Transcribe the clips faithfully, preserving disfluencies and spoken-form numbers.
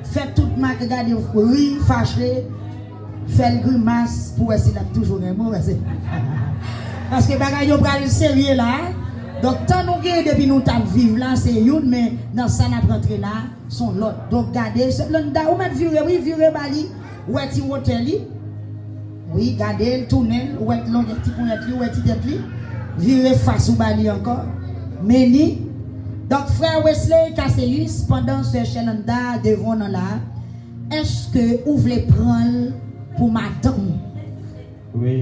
Fè tout mak gade, ri, fache, fè l grimas pou wè si l ap toujou renmen w, paske, paske bagay yo pral serye la. Donk, tan nou gen depi nou t ap viv la, se youn, men nan sa n ap rantre la, s on lòt. Donk, gade, Sherlanda, ou mèt vire, wi, vire ba li, wè ti wotè li. Wi, gade l, tounen l, ou wè longè ti ponyèt li, ou wè ti tèt li. Vire fas ou ba li ankò. Men ni. Donk, frè Wesley Cassius, pandan sè Sherlanda devan w nan la, èske ou vle pran l pou madanm ou? Wi.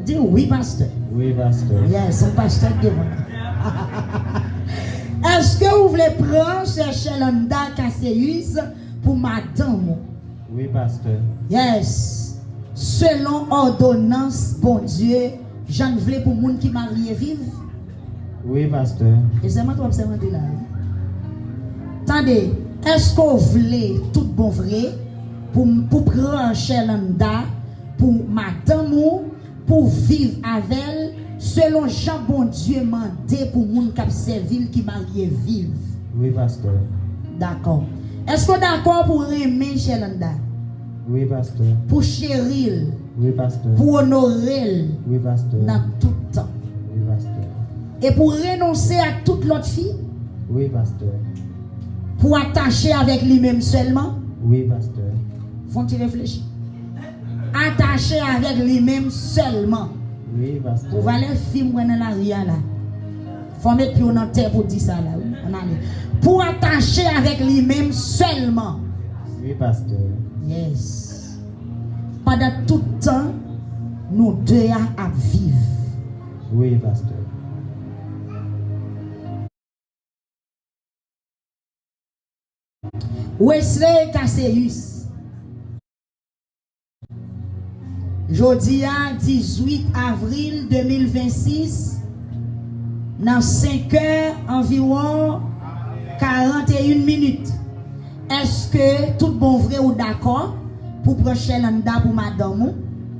Di wi, pastè. Wi, pastè. Yes, yon pastè k devan la. Èske ou vle pran sè Sherlanda Cassius pou madanm ou? Wi, pastè. Yes. Selon òdonans Bondye, jan l vle pou moun ki marye viv? Wi, pastè. E sèmante w ap sèmante la, wi. Tande, èske w vle tout bon vre pou, pou pran Sherlanda pou madanm ou, pou viv avè l selon jan Bondye mande pou moun k ap sèvi l ki marye viv? Wi, pastè. Dakò. Èske w dakò pou renmen Sherlanda? Wi, pastè. Pou cheri l? Wi, pastè. Pou onore l? Wi, pastè. Nan tout tan? Wi, pastè. E pou renonse ak tout lòt fi? Wi, pastè. Pou atache avèk li menm sèlman? Wi, pastè. Fè yon ti reflechi. Atache avèk li menm sèlman. Wi, pastè. Pou valè fi m wè nan lari a la. Fò w met pye w nan tè pou di sa la, wi. Ann ale. Pou atache avèk li menm sèlman. Wi, pastè. Yes. Pandan tout tan nou de a ap viv. Wi, pastè. Wesley Cassius. Jodi a, dizuit avril de mil vennsis, nan senk è anviwon karanneyèn minit, èske tout bon vre ou dakò pou pran Sherlanda pou madanm ou?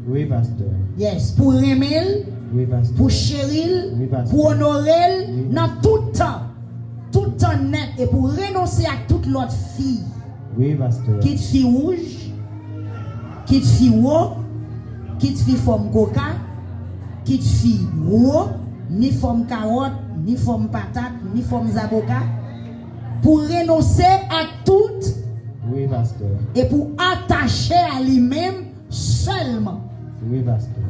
Wi, pastè. Yes, pou renmen l, wi, pastè, pou cheri l, wi, pastè, pou onore l, wi, nan tout tan, tout tan nèt, e pou renonse ak tout lòt fi. Wi, pastè. Kit fi wouj, kit fi wo, kit fi fòm koka, kit fi wo, ni fòm kawòt, ni fòm patat, ni fòm zaboka. Pou renonse ak tout. Wi, pastè. E pou atache a li menm sèlman. Wi, pastè.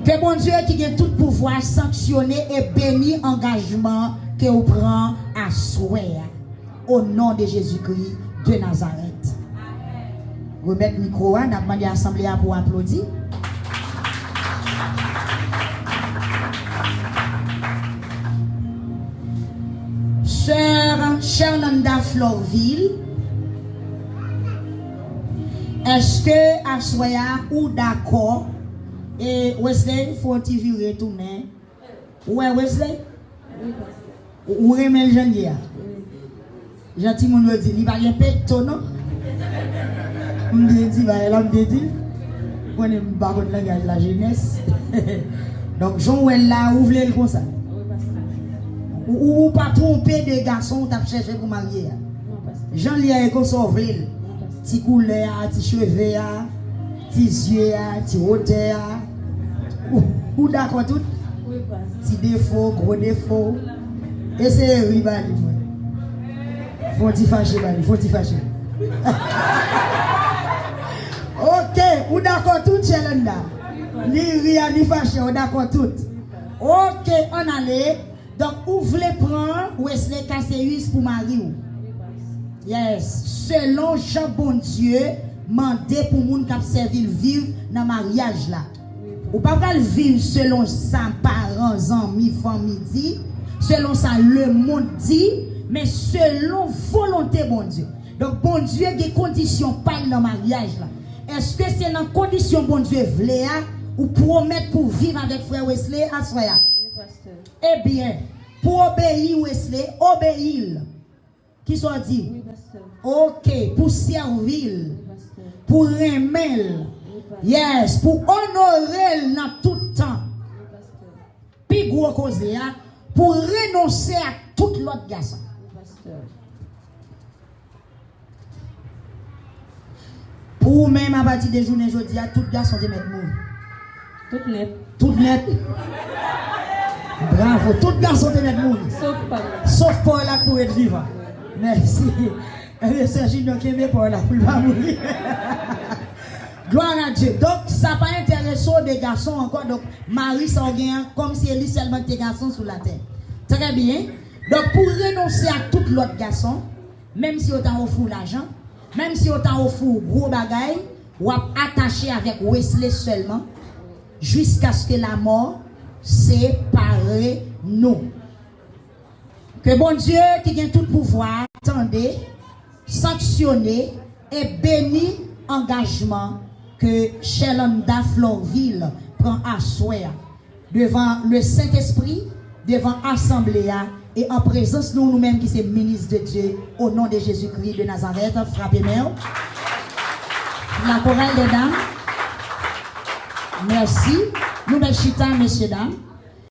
Ke Bondye ki gen tout pouvwa sanksyone e beni angajman ke w pran aswè a. O non de Jezikri de Nazarèt. Remèt mikwo a, n ap mande asanble a pou aplodi. Sè Sherlanda Florvil, èske aswè a ou dakò? E Wesley, fè yon ti vire tounen. Ou wè Wesley? Ou, ou renmen l jan l ye a? Jan timoun yo di, li pa gen pekto non. M te di bagay la, m te di l. Ou konnen m pa konn langaj lajenès. Donk, jan w wè l la, ou vle l konsa. Ou, ou, ou pa twonpe de gason w t ap chèche pou marye a. Jan l ye a, e konsa w vle l. Ti koulè a, ti cheve a, ti zye a, ti wotè a. Ou, ou dakò tout? Wi, pastè. Ti defo, gwo defo. Eseye ri ba li, mwen. Fè yon ti fache ba li, fè yon ti fache. Ok, ou dakò tout, Sherlanda? Ni ri a, ni fache, ou dakò tout? Ok, ann ale. Donk, ou vle pran Wesley Cassius pou mari w? Yes. Selon jan Bondye mande pou moun k ap sèvi l viv nan maryaj la. Ou pa pral viv selon sa paran, zanmi, fanmi di, selon sa lemonn di, men selon volonte Bondye. Donk, Bondye gen kondisyon pa l nan maryaj la. Èske se nan kondisyon Bondye vle a, ou pwomèt pou w viv avèk frè Wesley aswè a? Wi, pastè. Ebyen, pou obeyi Wesley, obeyi l. Kisa w di? Wi, pastè. Ok, pou sèvi l, wi, pastè, pou renmen l. Wi, pastè. Yes, pou onore l nan tout tan. Wi, pastè. Pi gwo koze a, Pou renonse ak tout lòt gason. Pou ou menm, apati de jounen jodi a, tout gason te mèt mouri. Tout nèt. Tout nèt. Bravo. Tout gason te mèt mouri. Sof pa w la. Sof pa w la ki pou ret vivan. Mèsi. Ebyen, sè Junior, kenbe pa w la pou l pa mouri. Gloire à Dieu. Donk, sa pa enterese w de gason ankò. Donk, mari sa w gen an, kòmsi e li sèlman ki te gason sou latè. Trè byen. Donk, pou renonse ak tout lòt gason, menm si yo ta ofri w lajan, menm si yo ta ofri w gwo bagay, w ap atache avèk Wesley sèlman, jiskaske lamò separe nou. Ke Bondye ki gen tout pouvwa tande, sanksyone e beni angajman ke Sherlanda Florvil pran aswè a devan le Sentespri, devan asanble a, e an prezans nou, nou menm ki se minis de Dye, o non de Jezikri de Nazarèt, frape men w. La chorale des dames. Mèsi. Nou mèt chita, mesye dam.